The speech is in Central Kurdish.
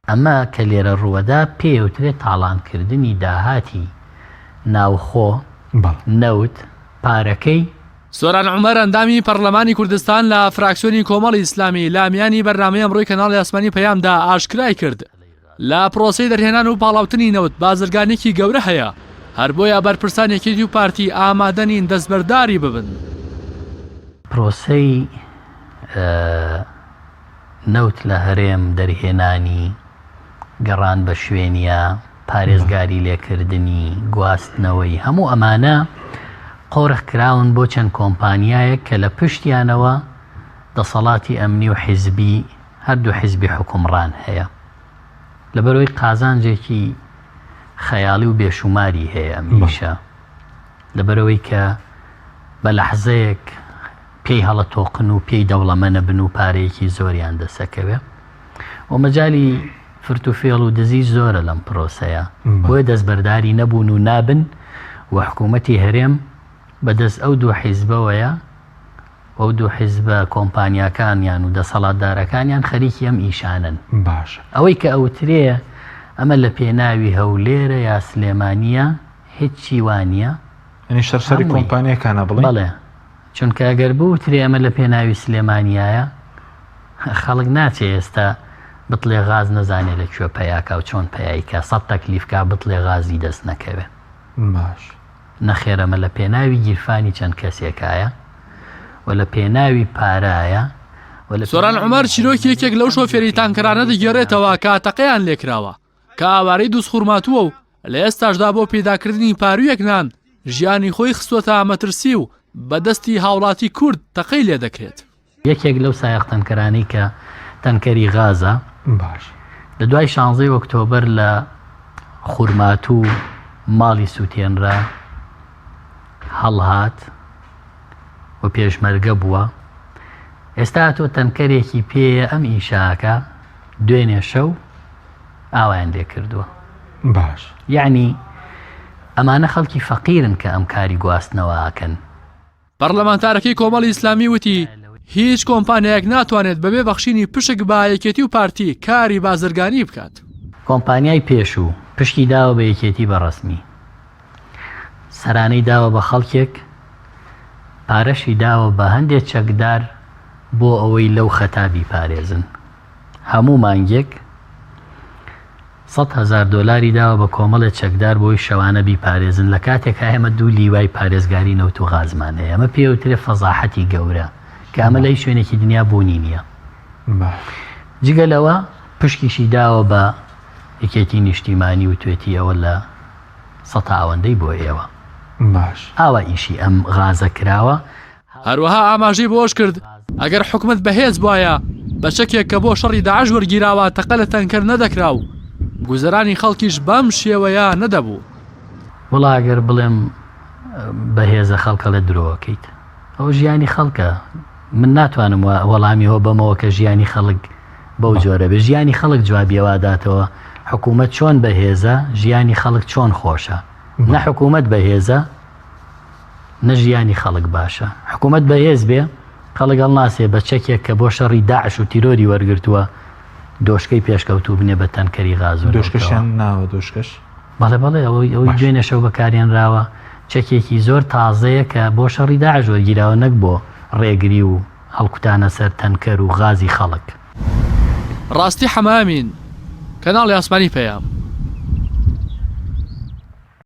ئەمە کە لێرە ڕووەدا پێیەوترێ تاڵانکردنی داهاتی ناوخۆ، نەوت، پارەکەی. سۆران عومەر ئەندامی پەڕلەمانی کوردستان لە فراکسیۆنی کۆمەڵی ئیسلامی لە میانی بەرنامەی ئەمڕۆی کەناڵی ئاسمانی پەیامدا ئاشکرای کرد لە پرۆسەی دەرهێنان و پاڵاوتنی نەوت بازرگانیەکی گەورە هەیە هەر بۆیە بەرپرسان یەکێتی و پارتی ئامادە نین دەستبەرداری ببن. پرۆسەی نەوت لە هەرێم دەرهێنانی، گەڕان بە شوێنیا، پارێزگاری لێکردنی، گواستنەوەی، هەموو ئەمانە قۆرخ کراون بۆ چەند کۆمپانیایەک کە لە پشتیانەوە دەسەڵاتی ئەمنی و حیزبی هەردوو حیزبی حوکمڕان هەیە. لەبەرئەوەی قازانجێکی خەیاڵی و بێشوماری هەیە ئەم ئیشە. لەبەرئەوەی کە بە لەحزەیەک پێی هەڵەتۆقن و پێی دەوڵەمەنەبن و پارەیەکی زۆریان دەسەکەوێ و مەجالی فرت و فێڵ و دزیش زۆرە لەم پرۆسەیە بۆیە دەستبەرداری نەبوون و نابن و حکوومەتی هەرێم بەدەست ئەو دوو حیزبەوەیە و ئەو دوو حیزبە کۆمپانیاکانیان و دەسەڵاتدارەکانیان خەریکی ئەم ئیشانەن. باشە. ئەوەی کە ئەوترێ ئەمە لە پێناوی هەولێرە یا سلێمانییە هیچی وا نییە. یانی شەڕ شەڕی هەمووی. کۆمپانیاکانە بڵێین؟ بەڵێ. چونکە ئەگەر بوترێ ئەمە لە پێناوی سلێمانیایە خەڵک ناچێ ئێستا بتڵێ غاز نەزانێ لە کوێ پەیاکا و چۆن پەیای کا سەد تەکلیف کا بتڵێ غازی دەست نەکەوێ. باش. نەخێر ئەمە لە پێناوی گیرفانی چەند کەسێکایە و لە پێناوی پارایە و لە سۆران پێناوی عومەر چیرۆکی یەکێک لەو هەیمەنەی شۆفێری تانکەرانە ئەم دەگێڕێتەوە کە تەقەیان لێکراوە کە ئاوارەی دووزخورماتووە و لە ئێستاشدا بۆ پەیداکردنی پاروویەک نان ژیانی خۆی خستووەتە مەترسی و بە دەستی هاوڵاتی کورد تەقەی لێدەکرێت. یەکێک لەو سایەق تەنکەرانەی کە تەنکەری غازە باش. لە دوای شانزەی ئۆکتۆبەر لە خورماتوو ماڵی سووتێنرا هەڵهات و پێشمەرگە بووە ئێستا تۆ تەنکەرێکی پێیە ئەم ئیشاکە دوێنێ شەو ئاوایان لێ کردووە. باش. یەعنی ئەمانە خەڵکی فەقیرن کە ئەم کاری گواستنەوە ئەکەن. پەڕلەمانتارەکەی کۆمەڵی ئیسلامی وتی، هیچ کۆمپانیایەک ناتوانێت بەبێ بەخشینی پشک بە یەکێتی و پارتی کاری بازرگانی بکات. کۆمپانیای پێشوو پشکی داوە بە یەکێتی بە ڕەسمی سەرانەی داوە بە خەڵکێک پارەشی داوە بە هەندێ چەکدار بۆ ئەوەی لەو خەتا بیپارێزن. هەموو مانگێک 100,000 دۆلاری داوە بە کۆمەڵێ چەکدار بۆی شەوانە بیپارێزن لە کاتێکا ئێمە دوو لیوای پارێزگاری نەوت و غازمان هەیە ئەمە پێوترێ فەزاحەتی گەورە کە ئەمە لە هیچ شوێنێکی دنیا بوونی نییە جگە لەوە پشکیشی داوە بە یەکێتی نیشتیمانی و توێتی ئەوە لە سەتا ئەوەندەی بۆ ئێوە باش ئاوا ئیشی ئەم غازە کراوە هەروەها ئاماژەی بەوەشکرد، ئەگەر حکومەت بەهێز بوایە بە چەکێک کە بۆ شەڕی داعش وەرگیراوە تەقە لە تەنکەر نەدەکرا و گوزەرانی خەڵکیش بەم شێوەیە نەدەبوو. وەڵا ئەگەر بڵێم بەهێزە خەڵک ئەڵێ درۆ ئەکەیت. ئەوە ژیانی خەڵکە. من ناتوانم وەڵامی ئەوە بەمەوە کە ژیانی خەڵک بەو جۆرە بێ. ژیانی خەڵک جوابی ئەوە ئەداتەوە حکوومەت چۆن بەهێزە، ژیانی خەڵک چۆن خۆشە. نە حکوومەت بەهێزە، نە ژیانی خەڵک باشە. حکوومەت بەهێز بێ، خەڵک هەڵناسێ بە چەکێک کە بۆ شەڕی داعش و تیرۆری وەرگرتووە، دۆشکەی پێشکەوتوو بنێ بە تەنکەری غاز و نەوتەوە. دۆشکەشیان ناوە دۆشکەش؟ بەڵێ بەڵێ، ئەوەی ئەوەی باشە. دوێنێ شەو بەکارهێنراوە، چەکێکی زۆر تازەیە کە بۆ شەڕی داعش وەرگیراوە نەک بۆ ڕێگری و هەڵکوتانە سەر تەنکەر و غازی خەڵک. ڕاستی حەمەئەمین، کەناڵی ئاسمانی پەیام.